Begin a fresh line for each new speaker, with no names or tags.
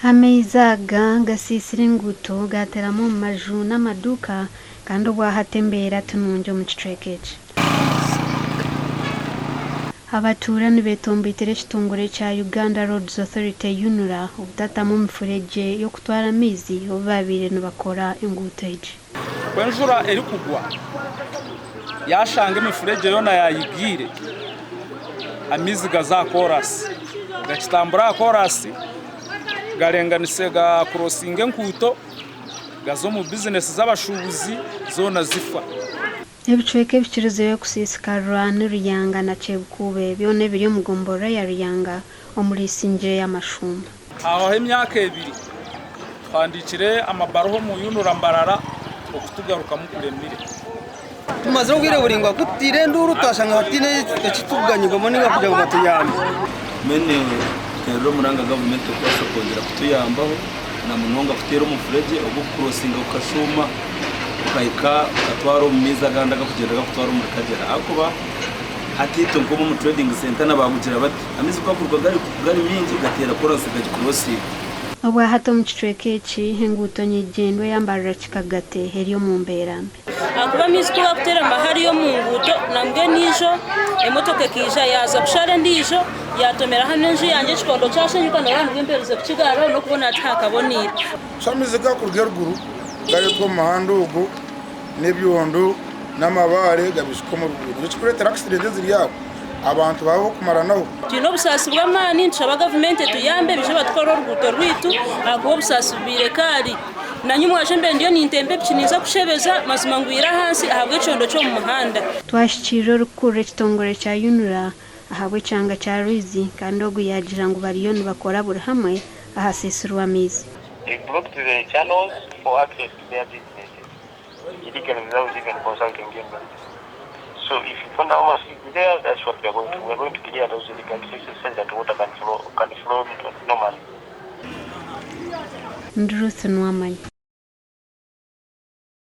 Amaizi aga gasiisire enguuto, gaateeramu omu maju n'amaduuka kandi obwahati embeera ti nungi omu kicweka eki. Abatuura nibetomboitera ekitongore kya Uganda Roads Authority, UNRA, obutatamu emifuregye y'okutwara amaizi obu baabaire nibakora enguuto egi.
Ku enjura erikugwa yaashanga emifuregye yoona yaayigiire, amaizi gaza aha koorasi, gakitambura aha koorasi garenganise gakurosinga enkuuto gaza omu bizinesi z'abashuubuzi zoona zifa.
Ebicweka ebikirizeyo kusiisikarwa ni Ruyanga na Kyebukuube byona ebiri omu gomborora ya Ruyanga omuri Isingiro ey'amashuuma.
Hahwaho emyaka ebiri tuhandiikire amabaruha omu UNRA Mbarara okutugarukamu kuremire.
Tumazire obwire buraingwa ku tutaire enduuru twashanga hataine eki turikuganyirwamu nainga kugira ngu batuyambe.
Mbwenu nteerera omuranga gavumenti okubaasa kwongyera kutuyambaho na munonga kuteera omufuregye ogw'okukurosinga gukashuuma gukahika gukatwara omu maizi agandi agakugyenda gakutwara omuri Kagyera ahakuba hati itwe nk'omu omu trading centre na baagugira bati amaizi ku gakuruga gari gari maingi gateera koransi gagikurosinga.
Obwahati omu kicweka eki, enguuto nyigyendwa eya Mbarara Kikagate eri omu mbeera mbi.
Ahakuba amaizi ku gakuterama hariya omu nguuto nambwenu ijo emotoka ekaija yaaza kushara endiijo yaatomera hanu enju yangye ekikondo kyashenyuka noreeba nibwo mperize kukigaruraho n'okubona hati hakaboniire.
So amaizi gakuruga eruguru gareetwa omu muhanda ogu n'ebyondo n'amabaare gabishuka omu ruguuto. Nikyo kirikureetera accident eziri aho abantu baba ab'okumaranaho.
Twine obusaasi bw'amaani nitushaba gavumenti etuyambe baije batukorere oruguuto rwaitu ahakuba obusaasi bubaire kaari. Nanye omwazyo mbe ndiyo nintemba epiki ninza kushebeza, mazima ngwire ahansi ahabw'ekyondo ky'omu muhanda.
Twashikiirira orikukurira ekitongore kya UNRA ahabw'ekyanga kya Rwizi kandi ogu yaagira ngu bariyo nibakora buri hamwe ahasiisirwe amaizi.
They blocked the channels for access to their businesses illegally without even consulting anybody. So if you find our there, that's what we are going to. We are going to clear those illegal accesses so that water can flow, can flow normally.
Ndi Ruth Nuwamanyi.